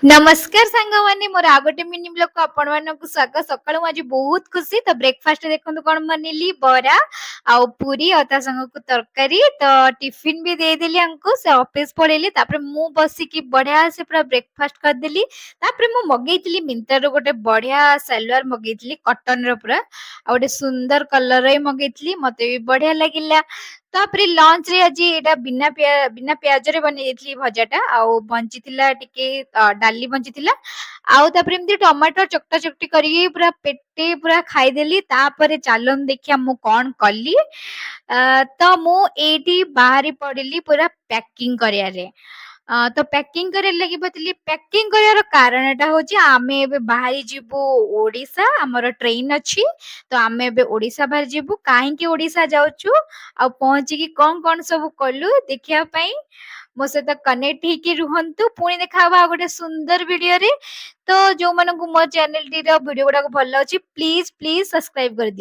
ନମସ୍କାର ସାଙ୍ଗମାନେ, ମୋର ଆଉ ଗୋଟେ ମିନି ବ୍ଲଗକୁ ଆପଣମାନଙ୍କୁ ସ୍ୱାଗତ। ସକାଳୁ ମୁଁ ଆଜି ବହୁତ ଖୁସି। ତ ବ୍ରେକଫାଷ୍ଟ ଦେଖନ୍ତୁ କଣ ବନେଇଲି, ବରା ଆଉ ପୁରୀ ଆଉ ତା ସାଙ୍ଗକୁ ତରକାରୀ। ତ ଟିଫିନ ବି ଦେଇଦେଲି ଆଙ୍କୁ, ସେ ଅଫିସ ପଳେଇଲେ। ତାପରେ ମୁଁ ବସିକି ବଢିଆ ସେ ପୁରା ବ୍ରେକଫାଷ୍ଟ କରିଦେଲି। ତାପରେ ମୁଁ ମଗେଇଥିଲି ମିନ୍ତ୍ରାରୁ ଗୋଟେ ବଢିଆ ସାଲୱାର ମଗେଇଥିଲି, କଟନ ର ପୁରା, ଆଉ ଗୋଟେ ସୁନ୍ଦର କଲର ହିଁ ମଗେଇଥିଲି, ମତେ ବି ବଢିଆ ଲାଗିଲା। ତାପରେ ଲଞ୍ଚ ରେ ଆଜି ଏଇଟା ବିନା ପିଆଜରେ ବନେଇ ଦେଇଥିଲି ଭଜାଟା, ଆଉ ବଞ୍ଚିଥିଲା ଟିକେ ଡାଲି ବଞ୍ଚିଥିଲା, ଆଉ ତାପରେ ଏମିତି ଟମାଟୋ ଚକଟା ଚକଟି କରିକି ପୁରା ପେଟେ ପୁରା ଖାଇଦେଲି। ତାପରେ ଚାଲନ୍ତୁ ଦେଖିବା ମୁଁ କଣ କଲି। ତ ମୁଁ ଏଇଠି ବାହାରି ପଡିଲି ପୁରା ପ୍ୟାକିଂ କରିବାରେ। ତ ପ୍ୟାକିଂ କରିବାରେ ଲାଗି ପଡିଥିଲି। ପ୍ୟାକିଂ କରିବାର କାରଣଟା ହଉଛି ଆମେ ଏବେ ବାହାରି ଯିବୁ ଓଡିଶା, ଆମର ଟ୍ରେନ ଅଛି। ତ ଆମେ ଏବେ ଓଡିଶା ବାହାରି ଯିବୁ। କାହିଁକି ଓଡିଶା ଯାଉଛୁ ଆଉ ପହଞ୍ଚିକି କଣ କଣ ସବୁ କଲୁ ଦେଖିବା ପାଇଁ ମୋ ସହିତ କନେକ୍ଟ ହେଇକି ରୁହନ୍ତୁ। ପୁଣି ଦେଖା ହବା ଆଉ ଗୋଟେ ସୁନ୍ଦର ଭିଡିଓରେ। ତ ଯୋଉମାନଙ୍କୁ ମୋ ଚ୍ୟାନେଲଟିର ଭିଡିଓ ଗୁଡାକ ଭଲ ଲାଗୁଛି, ପ୍ଲିଜ ପ୍ଲିଜ ସବସ୍କ୍ରାଇବ କରିଦିଅ।